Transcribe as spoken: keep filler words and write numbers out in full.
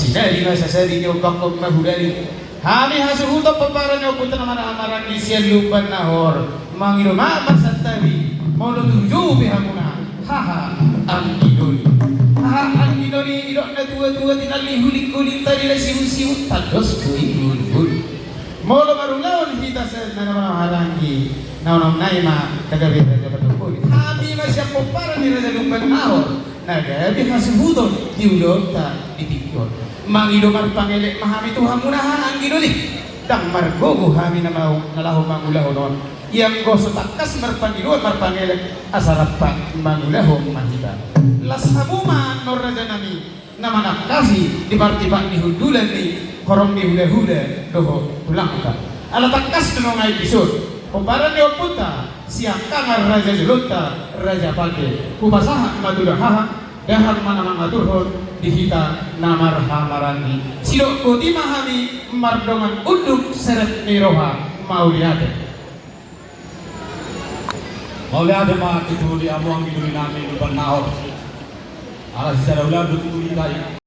Sinari ma sasari diombangkon ma hudali. Hami hasuhuton pomparan ni ompunta na marhahamaranggi sian Lumban Nahor. Mangido ma marsantabi, molo tutu jou pe hamuna haha anggi doli. Haha anggi doli, didok na tuatua, tinallik hulinghuling, tali na sihutihut, tandos tu i bulbul. Molo marulaon hita sian na marhahamaranggi, na onom nai ma tagabe raja patung boli. Hami ma sian pomparan ni Raja Lumban Nahor na gabe hasuhuton di ulaonta di tingki on. Mangido marpangelek ma hami tu hamuna haha anggi doli. Ndang margogo hami na mau, na laho mangulahon on, ianggo so tangkas marpangidoan marpangelek asa rap mangulahon ma hita. Las hamu ma annon rajanami na manangkasi di partipak ni hundulan ni horong ni hulahula dohot tulangta. Ala tangkas do nuaeng dison pomparan ni ompunta siangkangan raja jolonta Raja Pande, hupasahat ma tu dahahang, dahahang ma na mangaturhon di hita na marhahamaranggi. Sidok boti ma hami mardongan unduk serep ni roha. Mauliate. Mauliate ma tutu di hamu anggi doli nami Lumban Nahor. Ala sisada ulaon do tutu hita i.